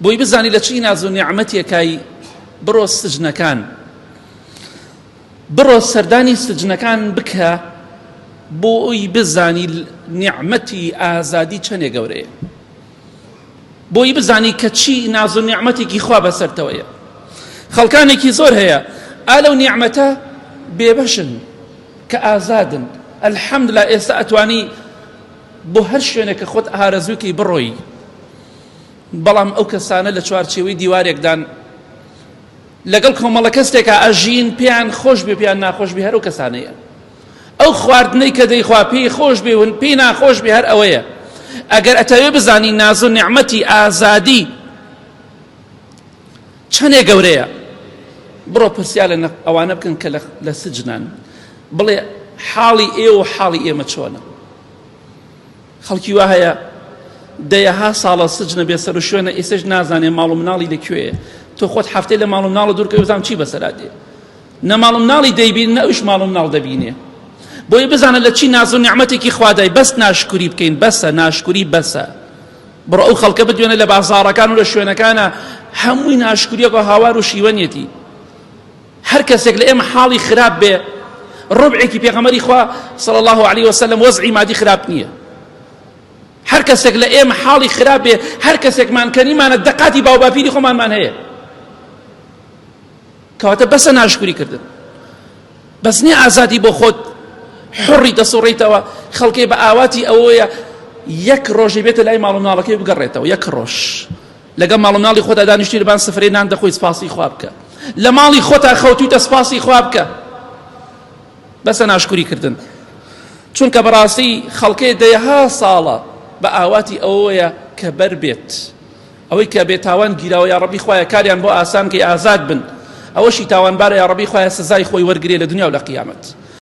بۆی بزانی لە چی ناز و نیعمەتێکای بڕۆ سجنەکان بڕۆ سەردانی سجنەکان بکە بۆ ئەوی بزانی نیعمەتی ئازادی چەندێ گەورەیە بۆی بزانی کە چی ناز و نیعمەتێکی خوا بەسەرتەوەیە خەڵکانێکی زۆر هەیە ئا لەو نیعمەتە بێبەشن کە ئازادن الحمدلله ئێستا ئەتوانی بۆ هەر شوێنێک کە خۆت ئارەزووکەی بڕۆی بەڵام ئەو کەسانە لە چوارچێوەی دیوارێکدان لەگەڵ کۆمەڵە کەسێکا ئەژین پێیان خۆش بێ پێیان ناخۆش بێ هەر ئەو کەسانەیە ئەو خواردنەی کە دەیخوا پێی خۆش بێ و پێی ناخۆش بێ هەر ئەوەیە ئەگەر ئەتەوێ بزانی ناز و نیعمەتی ئازادی چەنێ گەورەیە بڕۆ پرسیار لە ئەوانە بکەن کە لە سجنان بڵێ حاڵی ئێوە و حاڵی ئێمە چۆنە خەڵکی وا هەیە دەیەها ساڵە سجنە بێ سەر و شوێنە ئێسش نازانێ ماڵ و مناڵی لەکوێیە تۆ خۆت هەفتەی لە ماڵ و مناڵە دوورکەوی بزانم چی بەسەرا دێ نە ماڵ و مناڵی دەیبین نە ئەوش ماڵ و مناڵ دەبینێ بۆیە بزانە لە چی ناز و نیعمەتێکی خوادای بەس ناشکوری بکەین بەسە ناشکوری بەسە بڕۆ ئەو خەڵکە بدوێنە لە بازاڕەکان و لە شوێنەکانە هەمووی ناشکوریەکە هاوار و شیوەنیەتی هەر کەسێک لە ئێمە حاڵی خراپ بێ ڕبعێکی پێغەمبەری خوا صلی الله علیه وسلم وەزعی مادی خراپ نییە هەر کەسێک لە ئێمە حاڵی خراپ بێ هەر کەسێکمان کەنیمانە دەقاتی باوباپیری خۆمانمان هەیە کەواتە بەسە ناشکوری کردن بەس نییە ئازادی بۆ خۆت حڕی دەسوڕیتەوە خەڵکی بە ئاواتی ئەوەیە یەک ڕۆژی بێتە لای ماڵ و مناڵەکەی بگەڕێتەوە یەک ڕۆژ لەگەڵ ماڵ و مناڵی خۆتا دانیشتوی لەبان سفرەی نان دەخۆی سپاسی خوا بکە لە ماڵی خۆتا خەوتویتە سپاسی خوا بکە بەسە ناشکوری کردن چونکە بەڕاستی خەڵکێ دەیەها ساڵە بە ئاواتی ئەوەیە کە بەر بێت ئەوەی کە بێتاوان گیراوە یا ڕەبی خوایە کاریان بۆ ئاسان کەی ئازاد بن ئەوەشی تاوانبارە یا ڕەبی خوایە سزای خۆی وەرگێ لە دنیا و لە قیامەت.